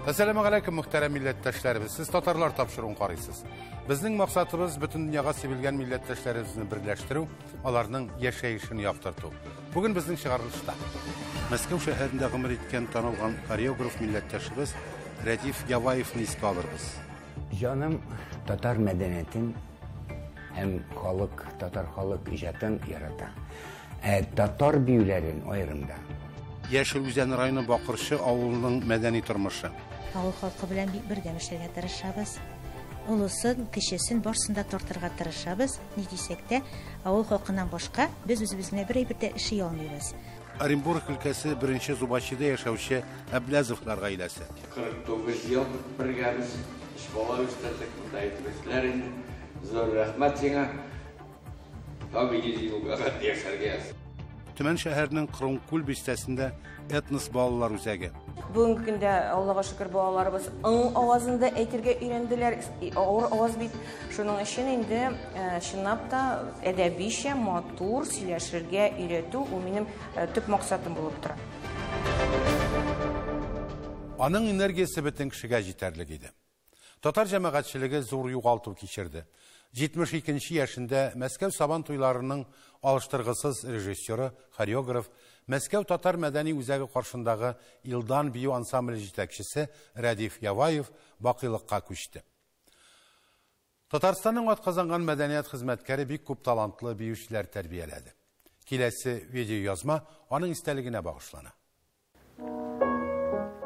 Әссәламегаләйкүм, мөхтәрәм милләттәшләребез. Сез татарлар тапшыруын карыйсыз. Безнең максатыбыз бөтен дөньяга сибелгән милләттәшләребезне берләштерү, аларның яшәешен яктырту. Бүген безнең чыгарылышта Мәскәү шәһәрендә гомер иткән танылган хореограф милләттәшебез Рәдиф Яваевны искә алырбыз. Җаным татар мәдәниятен һәм халык, татар халык иҗатын ярата. Ә татар биюләрен аерым да. Яшел Үзән районы Бакырчы авылының мәдәни тормышы. Авыл халкы белән бик бердәм эшләргә тырышабыз. Олысын, кечесен барысын да тартырга тырышабыз. Ни дисәк тә, авыл халкыннан башка без үзебез генә бер әйбер дә эшли алмыйбыз. Оренбург өлкәсе беренче Зубачида яшәүче Әбләзовлар гаиләсе. 49 ел бергәбез, өч бала үстердек, монда әйтеп үстеләр инде. Зур рәхмәт сиңа. Тагы 100 елга хәтле яшәргә язсын. Төмән шәһәренең Кырынкүл бистәсендә этнос балалар үзәге. Бүгенге көндә, Аллага шөкер, балаларыбыз ың авазын да әйтергә өйрәнделәр. Авыр аваз бит. Шуның өчен инде э, чынлап та әдәбичә, матур сөйләшергә өйрәтү ул минем э, төп максатым булып тора. Аның энергиясе бөтен кешегә җитәрлек иде. Татар җәмәгатьчелеге зур югалту кичерде. 72 нче яшендә Мәскәү Сабан туйларының алыштыргысыз режиссеры, хореограф, Мәскәү татар мәдәни үзәге каршындагы Илдан бию ансамбле җитәкчесе Рәдиф Яваев бакыйлыкка күчте. Татарстанның атказанган мәдәният хезмәткәре бик күп талантлы биючеләр тәрбияләде. Киләсе видеоязма аның истәлегенә багышлана.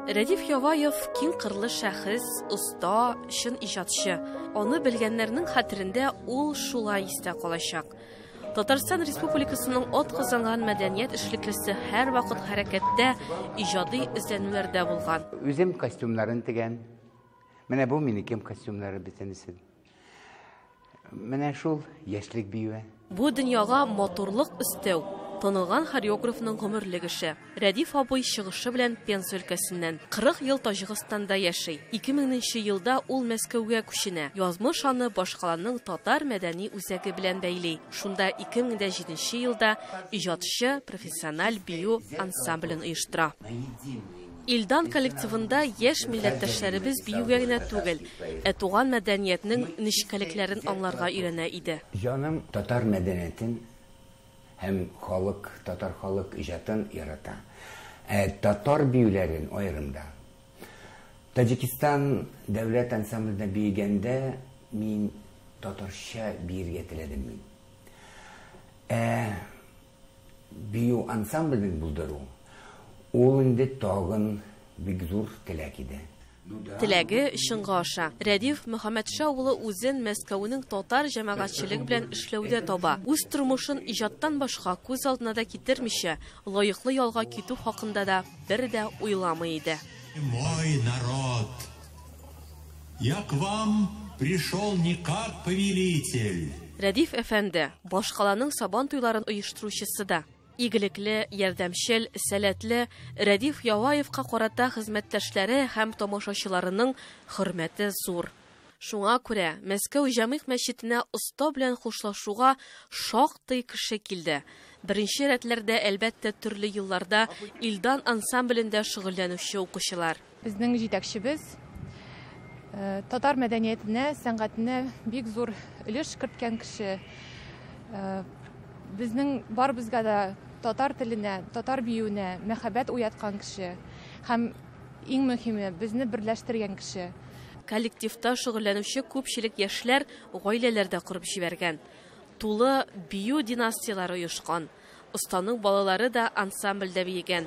Рәдиф Яваев киң кырлы шәхес, оста, чын иҗатчы. Аны белгәннәрнең хәтерендә ул шулай истә калачак. Татарстан Республикасының ат казанган мәдәният эшлеклесе һәрвакыт хәрәкәттә, иҗади эзләнүләрдә булган. Үзем костюмнарын тегәм. Менә бу минекем костюмнары бөтенесе. Менә шул яшьлек биюе. Бу дөньяга матурлык өстәү, танылган хореографның гомерлек эше. Рәдиф абый чыгышы белән Пенза өлкәсеннән. 40 ел Таҗикстанда яши. 2000 нче елда ул Мәскәүгә күченә. Язмыш аны башкаланың татар мәдәни үзәге белән бәйли. Шунда 2007 нче елда иҗатчы профессиональ бию ансамблен оештыра. Илдан коллективында яшь милләттәшләребез биюгә генә түгел, ә туган мәдәниятнең нечкәлекләрен аңларга өйрәнә иде. Җаным татар мәдәниятен һәм халык, татар халык иҗатын ярата. Ә татар биюләрен аерым да. Таҗикстан дәүләт ансамблендә биегәндә мин татарча биергә теләдем мин. Ә Бию ансамблен булдыру, ул инде тагын бик зур теләк иде. Теләге чынга аша. Рәдиф Мөхәммәтша улы үзен Мәскәүнең татар җәмәгатьчелеге белән эшләүдә таба. Үз тормышын иҗаттан башка күз алдына да китермичә, лаеклы ялга китү хакында да бер дә уйламый иде. Мой народ, я к вам пришел не как повелитель. Рәдиф әфәнде, башкаланың Сабан туйларын оештыручысы да. Игелекле, ярдәмчел, сәләтле Рәдиф Яваевка карата хезмәттәшләре һәм тамашачыларының хөрмәте зур. Шуңа күрә Мәскәү Җәмигъ мәчетенә оста белән хушлашуга шактый кеше килде. Беренче рәтләрдә, әлбәттә, төрле елларда Илдан ансамблендә шөгыльләнүче укучылар. Безнең җитәкчебез татар мәдәниятенә, сәнгатенә бик зур өлеш керткән кеше. Безнең барыбызга да татар теленә, татар биюенә мәхәббәт уяткан кеше һәм иң мөһиме, безне берләштергән кеше. Коллективта шөгыльләнүче күпчелек яшьләр гаиләләр дә корып җибәргән. Тулы бию династияләре оешкан. Останың балалары да ансамбльдә биегән.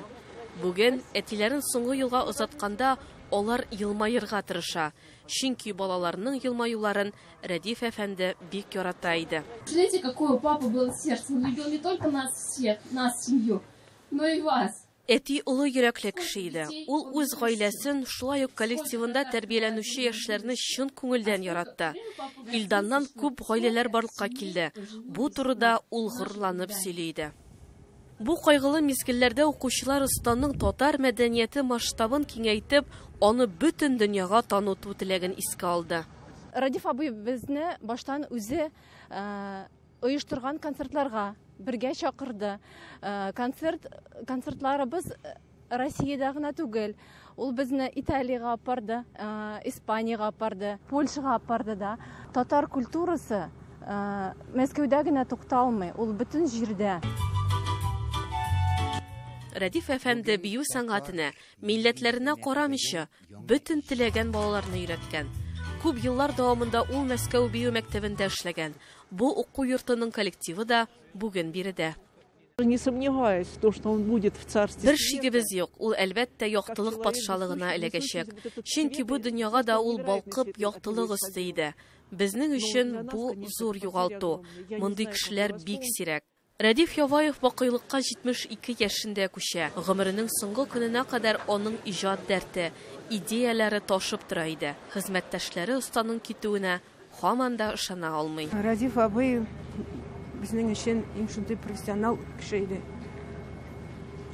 Бүген, әтиләрен соңгы юлга озатканда, алар елмаерга тырыша. Чөнки балаларының елмаюларын Рәдиф әфәнде бик ярата иде. Представляете, какое у папы было сердце. Он любил не только нас всех, нас, семью, но и вас. Әти олы йөрәкле кеше иде. Ул үз гаиләсен, шулай ук коллективында тәрбияләнүче яшьләрне чын күңелдән яратты. Илданнан күп гаиләләр барлыкка килде. Бу турыда ул горурланып сөйли иде. Бу кайгылы мизгелләрдә укучылар останың татар мәдәнияте масштабын киңәйтеп, аны бөтен дөньяга таныту теләген искә алды. Радиф абый безне баштан үзе оештырган концертларга бергә чакырды. Концерт, концертларыбыз Россиядә генә түгел, ул безне Италиягә апарды, Испаниягә апарды, Польшага апарды да. Татар культурасы Мәскәүдә генә тукталмый, ул бөтен җирдә. Рәдиф әфәнде бию сәнгатенә, милләтләренә карамыйча, бөтен теләгән балаларны өйрәткән. Күп еллар дәвамында ул Мәскәү бию мәктәбендә эшләгән. Бу уку йортының коллективы да бүген биредә. Не сомневаюсь в том, что он будет в царстве. Бер шигебез юк, ул әлбәттә яктылык патшалыгына эләгәчәк. Чөнки бу дөньяга да ул балкып яктылык өсти иде. Безнең өчен бу зур югалту. Мондый кешеләр бик сирәк. Рәдиф Яваев бакыйлыкка 72 яшендә күчә. Гомеренең соңгы көненә кадәр аның иҗат дәрте, идеяләре ташып тора иде. Хезмәттәшләре останың китүенә һаман да ышана алмый. Рәдиф абый безнең өчен иң шундый профессионал кеше иде.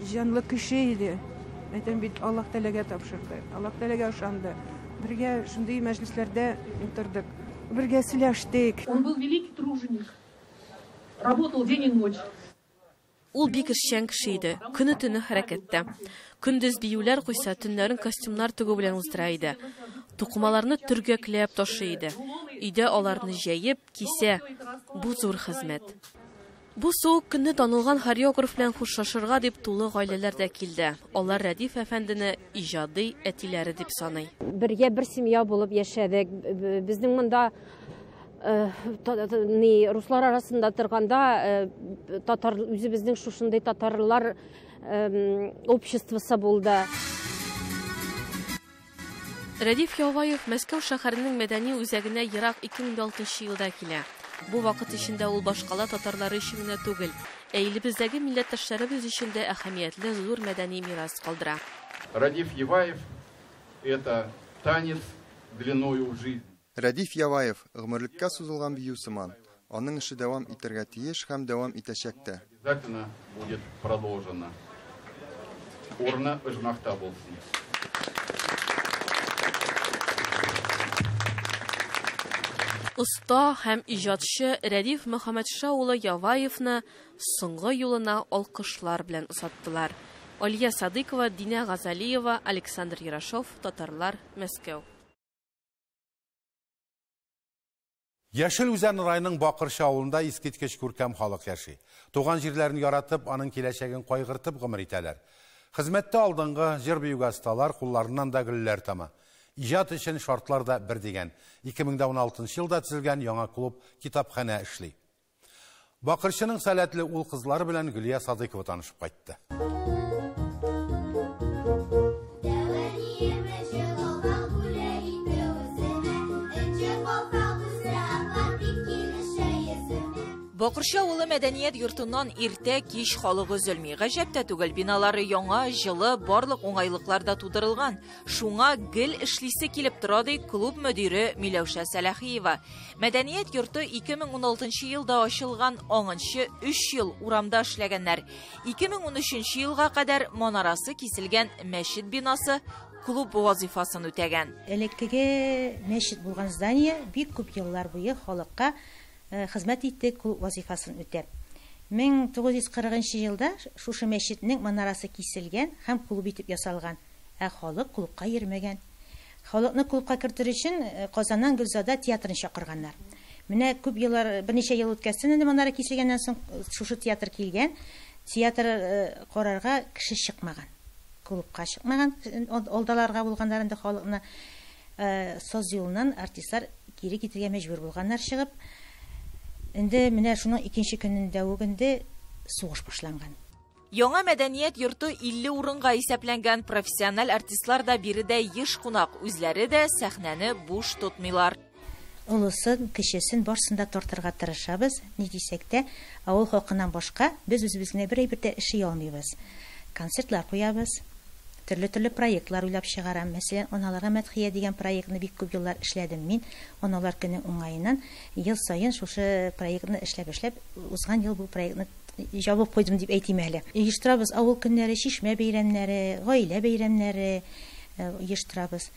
Җанлы кеше иде. Әйтәм бит, Аллаһ Тәгаләгә тапшырды. Аллаһ Тәгаләгә ышанды. Бергә шундый мәҗлесләрдә утырдык. Бергә сөйләштек. Он был великий труженик. Работал день и ночь. Ул бик эшчән кеше иде. Көне-төне хәрәкәттә. Көндез биюләр куйса, төннәрен костюмнар тегү белән уздыра иде. Тукымаларны төргәкләп ташый иде. Өйдә аларны җәеп, кисә. Бу зур хезмәт. Бу суык көнне танылган хореограф белән хушлашырга дип тулы гаиләләр дә килде. Алар Рәдиф әфәндене иҗади әтиләре дип саный. Бергә бер семья булып яшәдек. Безнең монда руслар арасында торганда татар үзебезнең шушындый татарлар обществосы булды. Рәдиф Яваев Мәскәү шәһәренең мәдәни үзәгенә ерак 2006 елда килә. Бу вакыт эчендә ул башкала татарлары өчен генә түгел, ә илебездәге милләттәшләребез өчен дә әһәмиятле зур мәдәни мирас калдыра. Рәдиф Яваев это танец длиною в жизнь. Рәдиф Яваев гомерлеккә сузылган бию сыман. Аның эше дәвам итәргә тиеш һәм дәвам итәчәк тә. Обязательно будет продолжено. Урыны оҗмахта булсын. Оста һәм иҗатчы Рәдиф Мөхәммәтша улы Яваевны соңгы юлына алкышлар белән озаттылар. Алия Садыкова, Динә Газалиева, Александр Ярашов, Татарлар, Мәскәү. Яшел Үзән районының Бакырчы авылында искиткеч күркәм халык яши. Туган җирләрен яратып, аның киләчәген кайгыртып гомер итәләр. Хезмәттә алдынгы җыр-биюгә осталар, кулларыннан да гөлләр тама. Иҗат өчен шартлар да бер дигән. 2016 елда төзелгән яңа клуб китапханә эшли. Бакырчының сәләтле ул кызлары белән Гөлия Садыкова танышып кайтты. Бакырчы авылы мәдәният йортыннан иртә кич халык өзелми. Гаҗәп тә түгел, биналары яңа, җылы, барлык уңайлыклар да тудырылган. Шуңа гел эшлисе килеп тора, ди клуб мөдире Миләүшә Сәләхиева. Мәдәният йорты 2016 елда ачылган, аңынчы 3 ел урамда эшләгәннәр. 2013 елга кадәр манарасы киселгән мәчет бинасы клуб вазифасын үтәгән. Элеккеге мәчет булган здание бик күп еллар буе халыкка хезмәт итте, клуб вазифасын үтәп. 1940 елда шушы мәчетнең манарасы киселгән һәм клуб итеп ясалган, ә халык клубка йөрмәгән. Халыкны клубка кертер өчен Казаннан Гөлзада театрын чакырганнар. Менә күп еллар, берничә ел үткәчтен инде манара киселгәннән соң шушы театр килгән. Театр карарга кеше чыкмаган. Клубка чыкмаган, алдаларга булганнар инде халыкны саз юлыннан артистлар кире китергә мәҗбүр булганнар чыгып. Инде менә шуның икенче көнендә үк инде сугыш башланган. Яңа мәдәният йорты 50 урынга исәпләнгән, профессиональ артистлар да биредә еш кунак, үзләре дә сәхнәне буш тотмыйлар. Олысын, кечесен барсын да тартырга тырышабыз. Ни дисәк тә, авыл халкыннан башка без үзебез генә бер әйбер дә эшли алмыйбыз. Концертлар куябыз, төрле-төрле проектлар уйлап чыгарам. Мәсәлән, Аналарга мәдхия дигән проектны бик күп еллар эшләдем мин. Аналар көне уңаеннан ел саен шушы проектны эшләп-эшләп, узган ел бу проектны җабып куйдым дип әйтим әле. Оештырабыз авыл көннәре, чишмә бәйрәмнәре, гаилә бәйрәмнәре оештырабыз.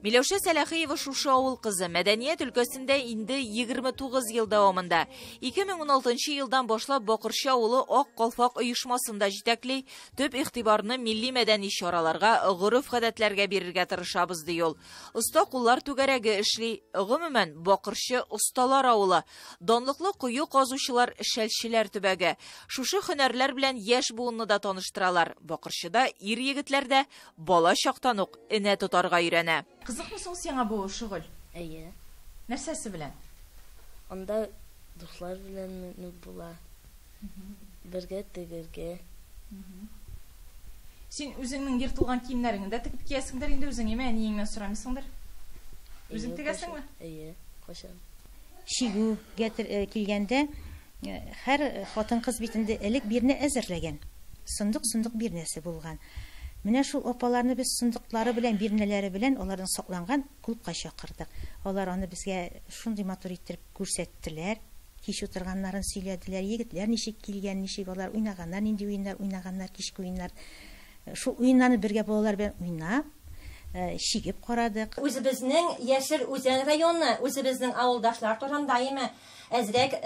Миләүшә Сәләхиева шушы авыл кызы. Мәдәният өлкәсендә инде 29 ел дәвамында. 2016 елдан башлап Бакырчы авылы Ак калфак оешмасын да җитәкли. Төп игътибарны милли мәдәни чараларга, гореф-гадәтләргә бирергә тырышабыз, ди ул. Оста куллар түгәрәге эшли. Гомумән, Бакырчы осталар авылы. Данлыклы кое казучылар, шәлчеләр төбәге. Шушы һөнәрләр белән яшь буынны да таныштыралар. Бакырчыда ир-егетләр дә бала чактан ук энә тотарга өйрәнә. Кызыкмы соң сиңа бу шөгыль? Әйе. Нәрсәсе белән? Анда дуслар белән менеп була. Бергә тегергә. Син үзеңнең ертылган киемнәреңне дә тегеп киясеңдер инде үзең, әйме, әниеңнән сорамыйсыңдыр? Үзең тегәсеңме? Әйе, кайчан. Чигүгә килгәндә, һәр хатын-кыз бит инде элек бирнә әзерләгән. Сындык-сындык бирнәсе булган. Менә шул апаларны без сындыклары белән, бирнәләре белән аларның сакланган клубка чакырдык. Алар аны безгә шундый матур иттереп күрсәттеләр. Кич утырганнарын сөйләделәр, егетләр ничек килгән, ничек алар уйнаганнар, нинди уеннар уйнаганнар, кичке уеннар. Шул уеннарны бергә балалар белән уйнап, чигеп карадык. Үзебезнең Яшел Үзән районы, үзебезнең авылдашлар турында әйме, әзрәк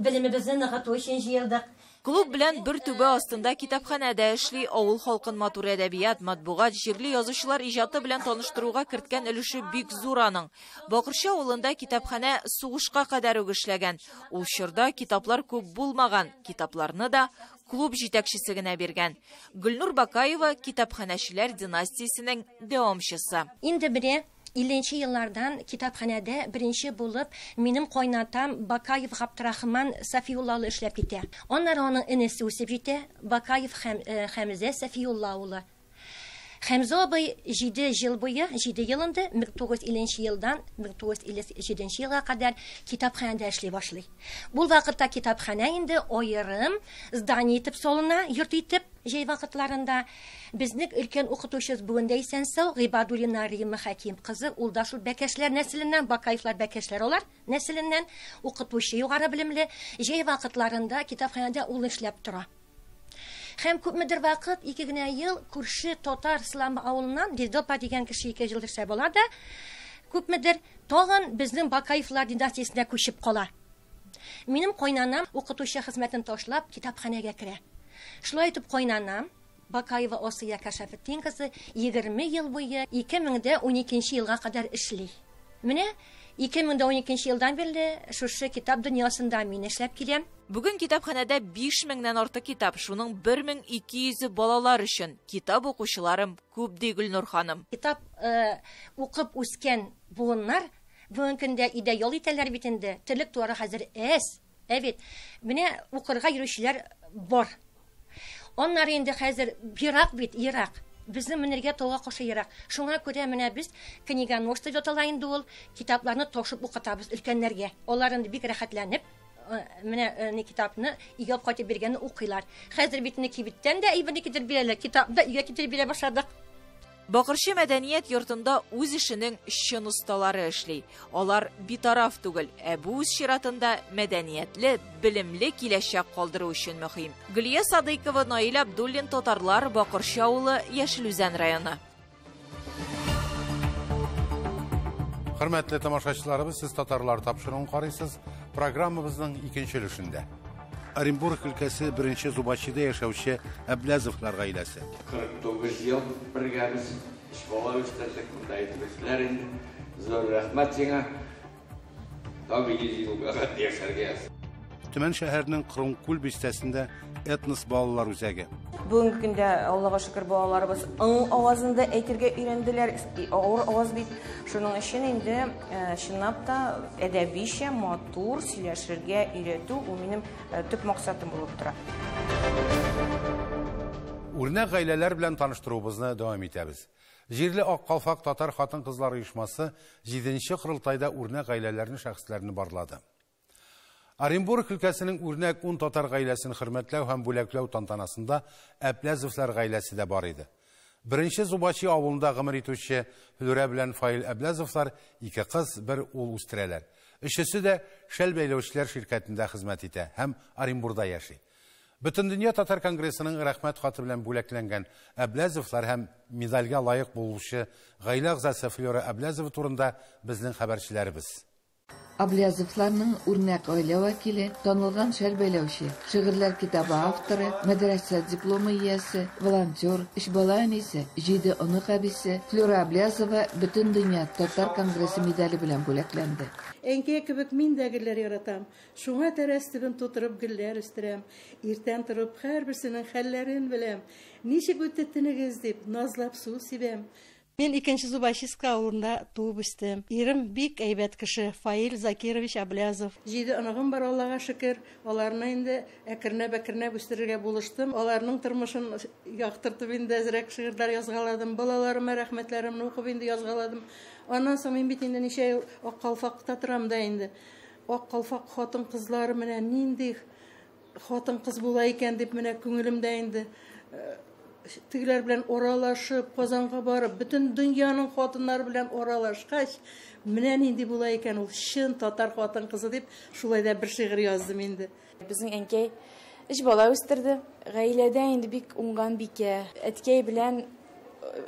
белемебезне ныгыту өчен җыелдык. Клуб белән бер түбә астында китапханә дә эшли. Авыл халкын матур әдәбият, матбугат, җирле язучылар иҗаты белән таныштыруга керткән өлеше бик зур аның. Бакырчы авылында китапханә сугышка кадәр үк эшләгән. Ул чорда китаплар күп булмаган. Китапларны да клуб җитәкчесе генә биргән. Гөлнур Бакаева китапханәчеләр династиясенең дәвамчысы. Инде менә илленче еллардан китапханәдә беренче булып минем кайнатам Бакаев Габдрахман Сафиулла улы эшләп китә. Аннары аның энесе үсеп җитә, Бакаев Хәмзә Сафиулла улы. Хәмзә абый 7 ел буе, 7 ел инде, 1950 елдан 1957 елга кадәр китапханәдә эшли башлый. Бу вакытта китапханә инде аерым здание итеп салына, йорт итеп, җәй вакытларында. Безнең өлкән укытучыбыз бүген дә исән-сау, Гыйбадуллина Римма Хәким кызы, ул да шул Бәкәшләр нәселеннән, Бакаевлар Бәкәшләр алар нәселеннән, укытучы югары белемле. Җәй вакытларында китапханәдә ул эшләп тора. Һәм күпмедер вакыт, ике генә ел, күрше татар Сламы авылыннан Дилдопа дигән кеше ике ел эшләп ала да, күпмедер тагын безнең Бакаевлар династиясенә күчеп кала. Минем кайнанам укытучы хезмәтен ташлап китапханәгә керә. Шулай итеп кайнанам Бакаева Асия Кашафетдин кызы 20 ел буе 2012 елга кадәр эшли. Менә 2012 елдан бирле шушы китап дөньясында мин эшләп киләм. Бүген китапханәдә 5000-нән артык китап, шуның 1200 балалар өчен. Китап укучыларым күп, ди Гөлнур ханым. Китап укып үскән буыннар бүгенге көндә өйдә ял итәләр бит инде. Терлек туары хәзер әз. Ә бит менә укырга йөрүчеләр бар. Аннары инде хәзер ерак бит, ерак. Безнең менергә тауга каршы ерак. Шуңа күрә менә без книгоносцы дип атала инде ул, китапларны ташып укытабыз өлкәннәргә. Алар инде бик рәхәтләнеп, менә ни китапны өйгә алып кайтып биргәнне укыйлар. Хәзер бит инде кибеттән дә әйберне китереп бирәләр, китапны да өйгә китереп бирә башладык. Бакырчы мәдәният йортында үз эшенең чын осталары эшли. Алар битараф түгел, ә бу үз чиратында мәдәниятле, белемле киләчәк калдыру өчен мөһим. Гөлия Садыйкова, Наил Абдуллин, Татарлар, Бакырчы авылы, Яшел Үзән районы. Хөрмәтле тамашачыларыбыз, сез Татарлар тапшыруын карыйсыз. Программабызның икенче өлешендә. Оренбург өлкәсе беренче Зубачида яшәүче Әбләзовлар гаиләсе. 49 ел бергәбез, өч бала үстердек, монда әйтеп үстеләр инде. Зур рәхмәт сиңа. Тагы 100 елга хәтле яшәргә язсын. Төмән шәһәренең Кырынкүл бистәсендә этнос балалар үзәге. Бүгенге көндә, Аллага шөкер, балаларыбыз ың авазын да әйтергә өйрәнделәр. Авыр аваз бит. Шуның өчен инде, чынлап та, әдәбичә, матур сөйләшергә өйрәтү ул минем төп максатым булып тора. Үрнәк гаиләләр белән таныштыруыбызны дәвам итәбез. Җирле Ак калфак татар хатын-кызлар оешмасы 7нче корылтайда үрнәк гаиләләрне, шәхесләрне барлады. Оренбург өлкәсенең үрнәк 10 татар гаиләсен хөрмәтләү һәм бүләкләү тантанасында Әбләзовлар гаиләсе дә бар иде. Беренче Зубачи авылында гомер итүче Флүрә белән Фаил Әбләзовлар ике кыз, бер ул үстерәләр. Өчесе дә шәл бәйләүчеләр ширкәтендә хезмәт итә һәм Оренбургда яши. Бөтендөнья татар конгрессының Рәхмәт хаты белән бүләкләнгән Әбләзовлар һәм медальгә лаек булучы гаилә әгъзасы Флера Әбләзова турында безнең хәбәрчеләребез. Аблязовларның үрнәк гаилә вәкиле, танылган шәл бәйләүче, шигырьләр китабы авторы, мәдрәсә дипломы иясе, волонтер, өч бала әнисе, җиде онык әбисе Флера Аблязова Бөтендөнья татар конгрессы медале белән бүләкләнде. Әнкәй кебек мин дә гөлләр яратам. Шуңа тәрәз төбен тутырып гөлләр үстерәм. Иртән торып һәрберсенең хәлләрен беләм. Ничек үтте төнегез дип, назлап су сибәм. Мин икенче Зубачистка авылында туып үстем. Ирем бик әйбәт кеше, Фаил Закирович Аблязов. Җиде оныгым бар, Аллага шөкер. Аларны инде әкренләп-әкренләп үстерергә булыштым. Аларның тормышын яктыртып инде әзрәк шигырьләр язгаладым. Балаларыма рәхмәтләремне укып инде язгаладым. Аннан соң мин бит инде ничә ел Ак калфакта торам да инде. Ак калфак хатын-кызлары менә нинди хатын-кыз була икән дип менә күңелемдә инде тегеләр белән аралашып, Казанга барып, бөтен дөньяның хатыннары белән аралашкач, менә нинди була икән ул чын татар хатын-кызы дип, шулай да бер шигырь яздым инде. Безнең әнкәй өч бала үстерде. Гаиләдә инде бик уңган бикә. Әткәй белән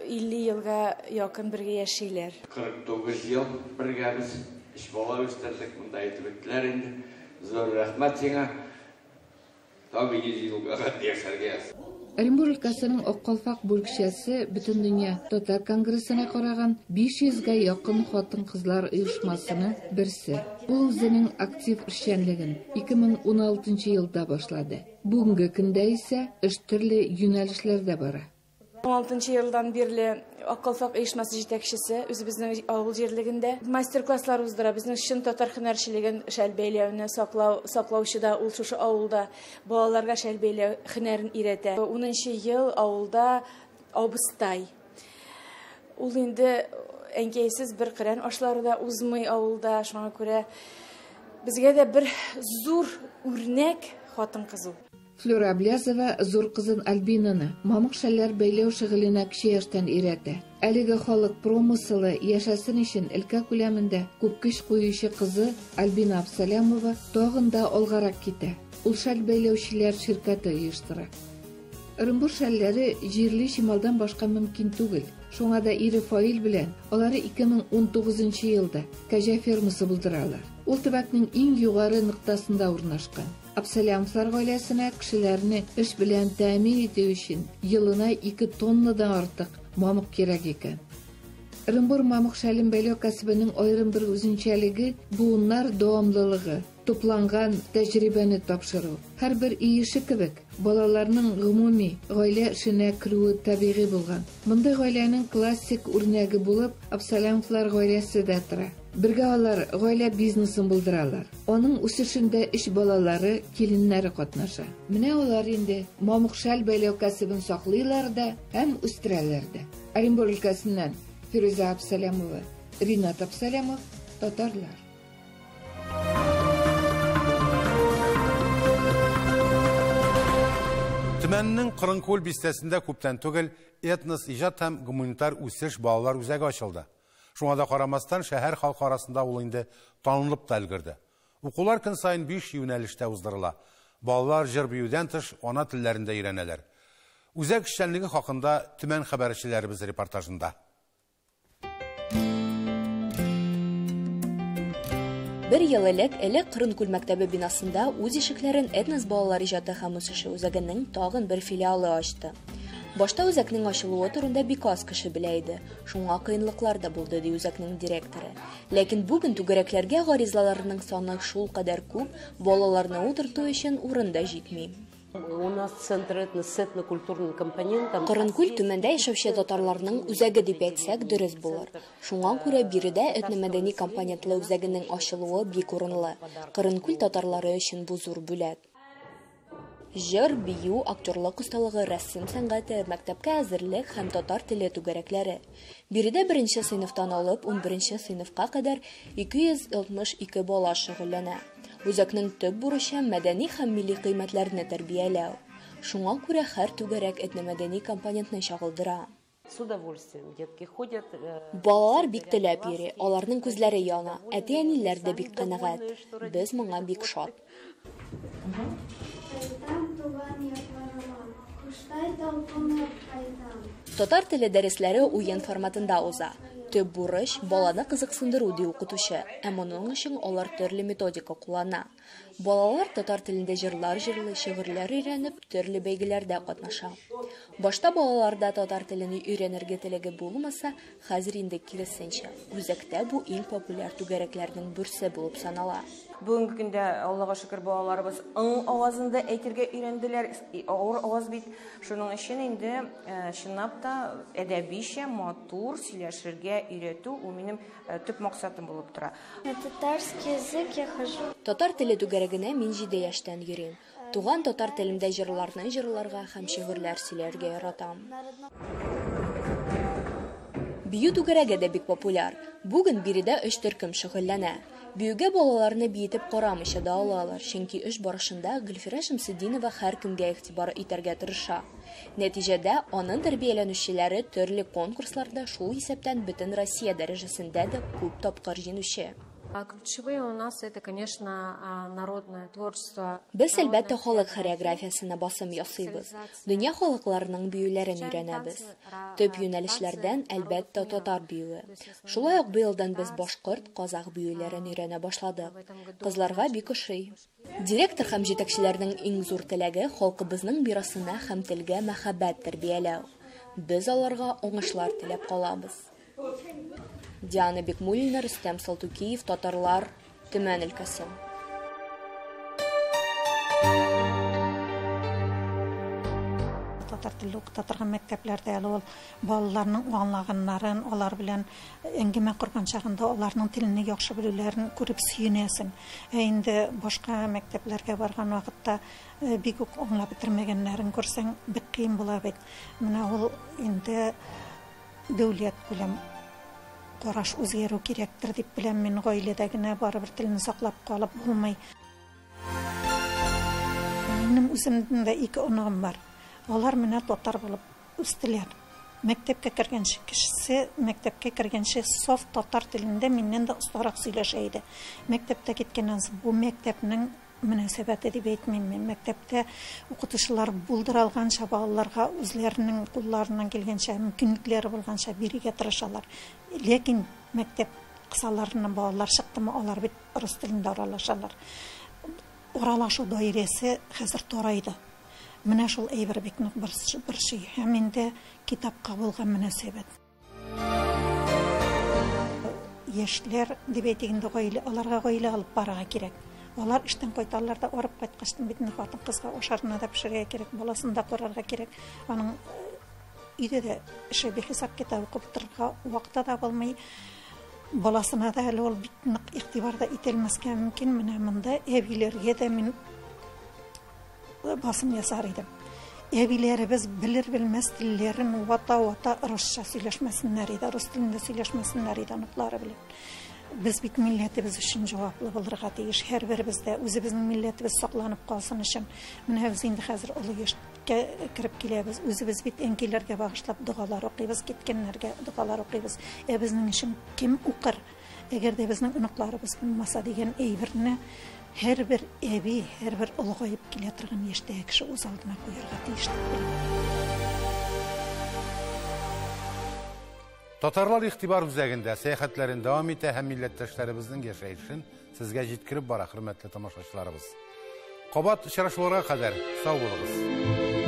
50 елга якын бергә яшиләр. 49 ел бергәбез, өч бала үстердек, монда әйтеп үттеләр инде. Зур рәхмәт сиңа. Тагы 100 елга хәтле яшәргә язсын. Оренбур өлкәсенең Ак калфак бүлекчәсе Бөтендөнья татар конгрессына караган 500 гә якын хатын-кызлар оешмасының берсе. Ул үзенең актив эшчәнлеген 2016 елда башлады. Бүгенге көндә исә эш төрле юнәлешләрдә бара. 16 елдан бирле Ак калфак оешмасы җитәкчесе үзебезнең авыл җирлегендә мастер-класслар уздыра. Безнең чын татар һөнәрчелеген шәл бәйләүне саклау, саклаучы да ул шушы авылда балаларга шәл бәйләү һөнәрен өйрәтә. 10 ел авылда абыстай. Ул инде әнкәйсез бер Коръән ашлары да узмый авылда, шуңа күрә безгә дә бер зур үрнәк хатын-кыз ул. Флюра Аблязова зур кызын Альбинаны мамык шәлләр бәйләү шөгыленә кече яшьтән өйрәтә. Әлеге халык промыселы яшәсен өчен өлкә күләмендә күп көч куючы кызы Альбина Абсалямова тагын да алгарак китә. Ул шәл бәйләүчеләр ширкәте оештыра. Ырынбур шәлләре җирле чималдан башка мөмкин түгел. Шуңа да ире Фаил белән алары 2019 елда кәҗә фермасы булдыралар. Ул төбәкнең иң югары ноктасында урнашкан. Абсалямовлар гаиләсенә кешеләрне эш белән тәэмин итү өчен елына 2 тоннадан артык мамык кирәк икән. Ырынбур мамык шәлен бәйләү кәсебенең аерым бер үзенчәлеге буыннар дәвамлылыгы, тупланган тәҗрибәне тапшыру. Һәрбер өй эше кебек, балаларның гомуми гаилә эшенә керүе табигый булган. Мондый гаиләнең классик үрнәге булып Абсалямовлар гаиләсе дә тора. Бергә алар гаилә бизнесын булдыралар. Аның үсешендә өч балалары, киленнәре катнаша. Менә алар инде мамык шәл бәйләү кәсебен саклыйлар да һәм үстерәләр дә. Оренбур өлкәсеннән Фирүзә Абсалямова, Ринат Абсалямов, Татарлар. Төмәннең Кырынкүл бистәсендә күптән түгел этнос иҗат һәм гуманитар үсеш балалар үзәге ачылды. Шуңа да карамастан шәһәр халкы арасында ул инде танылып та өлгерде. Укулар көн саен 5 юнәлештә уздырыла. Балалар җыр биюдән тыш ана телләрен дә өйрәнәләр. Үзәк эшчәнлеге хакында Төмән хәбәрчеләребез репортажында. Бер ел элек элек Кырынкүл мәктәбе бинасында үз ишекләрен этнос балалар иҗаты һәм үсеше үзәгенең тагын бер филиалы ачты. Башта үзәкнең ачылуы турында бик аз кеше белә иде. Шуңа кыенлыклар да булды, ди үзәкнең директоры. Ләкин бүген түгәрәкләргә гаризаларның саны шул кадәр күп, балаларны утырту өчен урын да җитми. У нас центр этно с этнокультурным компонентом. Кырынкүл Төмәндә яшәүче татарларның үзәге дип әйтсәк, дөрес булыр. Шуңа күрә биредә этномәдәни компонентлы үзәгенең ачылуы бик урынлы. Кырынкүл татарлары өчен бу зур бүләк. Җыр, бию, актерлык осталыгы, рәсем сәнгате, мәктәпкә әзерлек һәм татар теле түгәрәкләре. Биредә беренче сыйныфтан алып 11 сыйныфка кадәр 262 бала шөгыльләнә. Үзәкнең төп бурычы мәдәни һәм милли кыйммәтләрне тәрбияләү. Шуңа күрә һәр түгәрәк этномәдәни компонентны чагылдыра. С удовольствием детки ходят, Балалар бик теләп йөри, аларның күзләре яна, әти-әниләр дә бик канәгать. Без моңа бик шат. Кайтам туган Талпынып кайтам. Татар теле дәресләре уен форматында уза. Төп бурыч баланы кызыксындыру, ди укытучы. Ә моның өчен алар төрле методика куллана. Балалар татар телендә җырлар җырлый, шигырьләр өйрәнеп, төрле бәйгеләрдә катнаша. Башта балаларда татар телен өйрәнергә теләге булмаса, хәзер инде киресенчә. Үзәктә бу иң популяр түгәрәкләрнең берсе булып санала. Бүгенге көндә, Аллага шөкер, балаларыбыз ың авазын да әйтергә өйрәнделәр. Авыр аваз бит. Шуның өчен инде чынлап та әдәбичә матур сөйләшергә өйрәтү ул минем төп максатым булып тора. На татарский язык я хожу. Татар теле түгәрәгенә мин 7 яшьтән йөрим. Туган татар телемдә җырларны җырларга һәм шигырьләр сөйләргә яратам. Бию түгәрәге дә бик популяр. Бүген биредә 3 төркем шөгыльләнә. Биюгә балаларны биетеп карамыйча да алалар, чөнки эш барышында Гөлфирә Шәмсетдинова һәркемгә игътибар итәргә тырыша. Нәтиҗәдә, аның тәрбияләнүчеләре төрле конкурсларда, шул исәптән бөтен Россия дәрәҗәсендә дә күп тапкыр җиңүче. Ключевые у нас это, конечно, народное творчество. Без, әлбәттә, халык хореографиясенә басым ясыйбыз. Дөнья халыкларының биюләрен өйрәнәбез. Төп юнәлешләрдән, әлбәттә, татар биюе. Шулай ук быелдан без башкорт, казах биюләрен өйрәнә башладык. Кызларга бик ошый. Директор һәм җитәкчеләрнең иң зур теләге халкыбызның мирасына һәм телгә мәхәббәт тәрбияләү. Без аларга уңышлар теләп калабыз. Диана Бекмуллина, Рөстәм Салтукиев, Татарлар, Төмән өлкәсе. Татар теле укыта торган мәктәпләрдә әле ул балаларның аңлаганнарын, алар белән әңгәмә корган чагында аларның телне яхшы белүләрен күреп сөенәсең. Ә инде башка мәктәпләргә барган вакытта бик үк аңлап бетермәгәннәрен күрсәң, бик кыен була бит. Менә ул инде дәүләт күләм караш үзгәрү кирәктер дип беләм мин. Гаиләдә генә барыбер телне саклап калып булмый. Минем үземнең дә 2 оныгым бар. Алар менә татар булып үстеләр. Мәктәпкә кергәнче кешесе, мәктәпкә кергәнче саф татар телендә миннән дә остарак сөйләшә иде. Мәктәптә киткәннән соң бу мәктәпнең мөнәсәбәте дип әйтмим мин. Мәктәптә укытучылар булдыра алганча балаларга үзләренең кулларыннан килгәнчә, мөмкинлекләре булганча бирергә тырышалар. Ләкин мәктәп кысаларыннан балалар чыктымы, алар бит рус телендә аралашалар. Аралашу даирәсе хәзер тарайды. Менә шул әйбер бик нык борчый. Һәм инде китапка булган мөнәсәбәт. Яшьләр дип әйтик инде, гаилә, аларга гаилә алып барырга кирәк. Алар эштән кайталар да, арып кайткачтын бит инде хатын-кызга ашарына да пешерергә кирәк, баласын да карарга кирәк. Аның өйдә дә эше бихисап китап укып утырырга вакыты да булмый. Баласына да әле ул бик нык игътибар да ителмәскә мөмкин. Менә монда әбиләргә дә мин басым ясар идем. Әбиләребез белер-белмәс телләрен вата-вата русча сөйләшмәсеннәр иде, рус телендә сөйләшмәсеннәр иде оныклары белән. Без бит милләтебез өчен җаваплы булырга тиеш. Һәрберебез дә үзебезнең милләтебез сакланып калсын өчен. Менә без инде хәзер олы яшькә кереп киләбез. Үзебез бит әнкәйләргә багышлап догалар укыйбыз, киткәннәргә догалар укыйбыз. Ә безнең өчен кем укыр? Әгәр дә безнең оныкларыбыз булмаса дигән әйберне һәрбер әби, һәрбер олыгаеп килә торган яшьтәге кеше үз алдына куярга тиеш дип беләм. Татарлар игътибар үзәгендә сәяхәтләрен дәвам итә һәм милләттәшләребезнең яшәешен сезгә җиткереп бара, хөрмәтле тамашачыларыбыз. Кабат очрашуларга кадәр сау булыгыз.